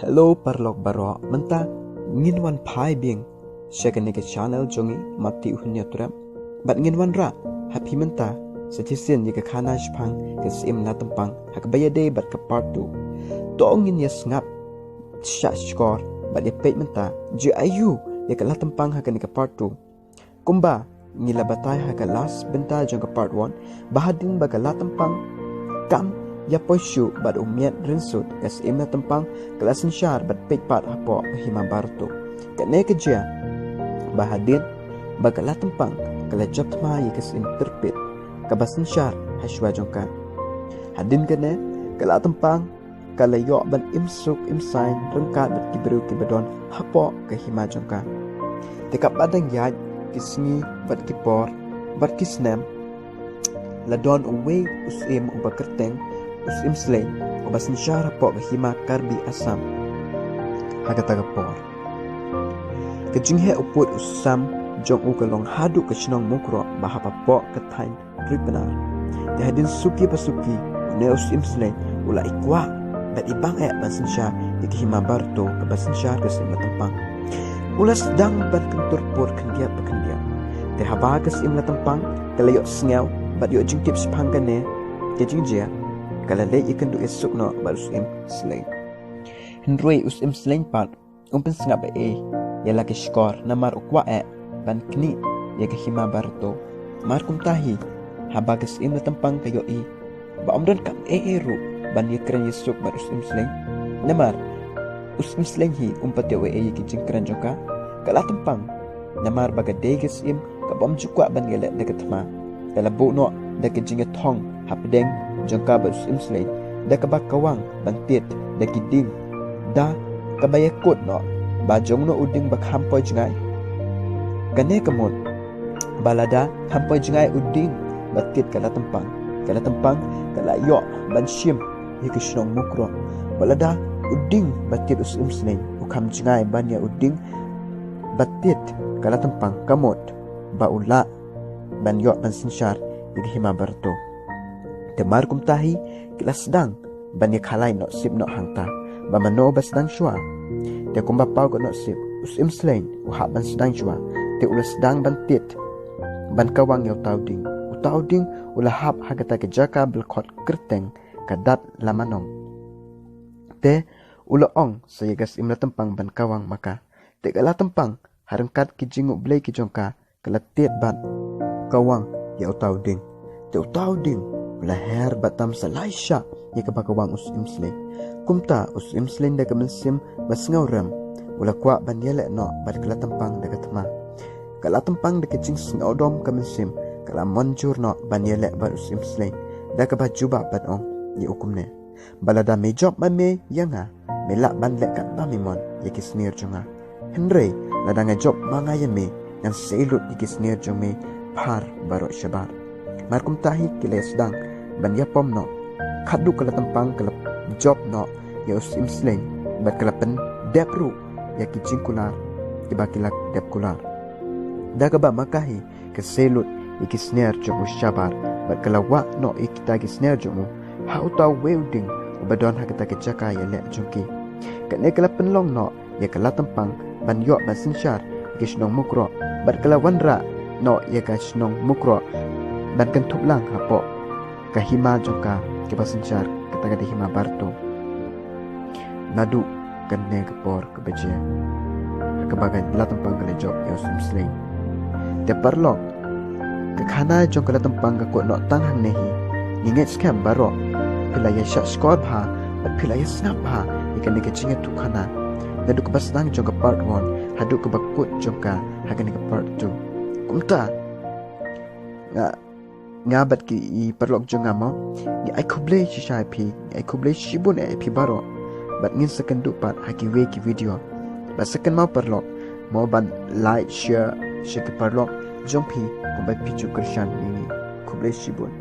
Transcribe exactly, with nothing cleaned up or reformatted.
Hello paralok baroh, mynta ngin wan phai biang sha kane ka channel jong i Mati u Hynñiewtrep. Bad ngin wan rah ha phi mynta sa shisien ïa ka khana shaphang ka Syiem Latempang ha kaba ïadei bad ka part two. To ngin ïa sngap shah shkor bad ïa peit mynta jia aiu ïa ka Latempang ha kane ka part two. Kumba ngi la batai ha ka last bynta jong ka part one, ba hadien ba ka Latempang kam ïa poi shuh bad u miat riewspah, ka Syiem Latempang ka la synshar bad peit pat hapoh ka Hima Barato. Kane ka jia ba hadien ba ka Latempang ka la jop thma ïa ka Syiem Tyrpit kaba synshar ha shuwa jong ka. Hadien kane ka Latempang ka la ïoh ban im suk im saiñ ryngkat bad ki briew kiba don hapoh ka hima jong ka. Te kaba dang ïaid ki sngi bad ki por bad ki snem, la don uwei u syiem uba kyrteng u Syiem Sleiñ uba synshar hapoh ka hima Karbi Assam. Ha kata ka por ka jingheh u pud u sam jong u ka long haduh ka shnong Mukroh ba hap hapoh ka thaiñ Ripnar. Te hadien suki pa suki, une u Syiem Sleiñ u la i kwah bad i bang eh ban synshar ïa ka Hima Barato kaba synshar ka Syiem Latempang. U la sdang ban kyntur pud khyndiat pa khyndiat. Te haba ka Syiem Latempang ka la ïoh sngew bad ïoh jingtip shaphang kane ka jingjia, ka la leit ïakynduh ïasuk noh bad u Syiem Sleiñ. Hynrei u Syiem Sleiñ pat um pynsngap ei ei ïa la ki shkor namar u kwah eh ban knieh ïa ka Hima Barato. Mar kumta hi, haba ka Syiem Latempang ka ïohi ba um donkam ei ei ruh ban ïakren ïasuk bad u Syiem Sleiñ, namar u Syiem Sleiñ hi um pat ïoh ei ei ïa ki jingkren jong ka, ka Latempang, namar ba ka dei ka syiem kaba ym ju kwah ban ïaleh da ka thma, ka la buh noh da ka jingïathong hapdeng jong ka bad u Syiem Sleiñ da kaba kawang ban tied da ki dieng, da kaba ïakut noh ba jong no u dieng ba kham poi jngai. Kane ka mut ba lada kham poi jngai u dieng ba tied ka Latempang, ka Latempang ka la ïoh ban shim ïa ka shnong Mukroh. Ba lada u dieng ba tied u Syiem Sleiñ u kham jngai ban ïa u dieng ba tied ka Latempang, ka mut ba u lah ban ïoh ban synshar ïa ka Hima Barato. Te mar kumta hi, ki la sdang ban ïakhalai noh sip noh hangta ba mano ba sdang shuwa. Te kumba paw ka noh sip, u Syiem Sleiñ u hap ban sdang shuwa. Te u la sdang ban tied ban kawang ïa uta u dieng. Uta u dieng u la hap ha kata ka jaka ba la khot kyrteng ka Dat Lamanong. Te u la ong sa ïa ka Syiem Latempang ban kawang ma ka. Te ka Latempang ha ryngkat ki jingmut Blei ki jong ka, ka la tied bad kawang ïa uta u dieng. Te uta u dieng u la her bad tam sa lai shah ïa kaba kawang u Syiem Sleiñ. Kumta u Syiem Sleiñ da ka mynsiem ba sngewrem u la kwah ban ïaleh noh bad ka Latempang da ka thma. Ka Latempang da ka jingsngewdom ka mynsiem ka la mynjur noh ban ïaleh bad u Syiem Sleiñ da kaba jubab bad ong ïa u kumne: Ba lada me jop ma me ïa nga, me lah ban leh katba me mon ïa ki snier jong nga. Hynrei lada nga jop ma nga ïa me, ngan sei lut ïa ki snier jong me phar baroh shabar. Mar kumta hi ki la sdang ban ïapom noh. Khadduh ka Latempang ka la jop noh ïa u Syiem Sleiñ bad ka la pyndep ruh ïa ki jingkular kiba ki la dep kular. Da kaba ma ka hi ka sei lut ïa ki snier jong u shabar bad ka la wah noh ïa kita ki snier jong u ha uta uwei u dieng uba don ha kata ka jaka ïaleh jong ki. Kane ka la pynlong noh ïa ka Latempang ban ïoh ban synshar ïa ka shnong Mukroh bad ka la wanrah noh ïa ka shnong Mukroh ban kynthup lang hapoh ka hima jong ka kaba synshar, kata ka dei Hima Barato. Naduh kane ka por kaba jia ha kaba ka Latempang ka la jop ïa u Syiem Sleiñ. Te paralok, ka khana jong ka Latempang ka kut noh tang hangne hi. Ngi ngeit skhem baroh phi la ïa shah shkor bha bad phi la ïa sngap bha ïa kane ka jingïathuh khana, naduh kaba sdang jong ka part one haduh kaba kut jong ka ha kane ka part two. Kumta nga nga bad ki paralok jong nga mo, ngi ai khublei shisha ïa phi, ngi ai khublei shibun ïa phi baroh. Bad ngin sa kynduh pat ha kiwei ki video. Bad sa kynmaw paralok mo ban like, share sha ki paralok jong phi kumba phi ju kyrshan ïa ngi. Khublei shibun.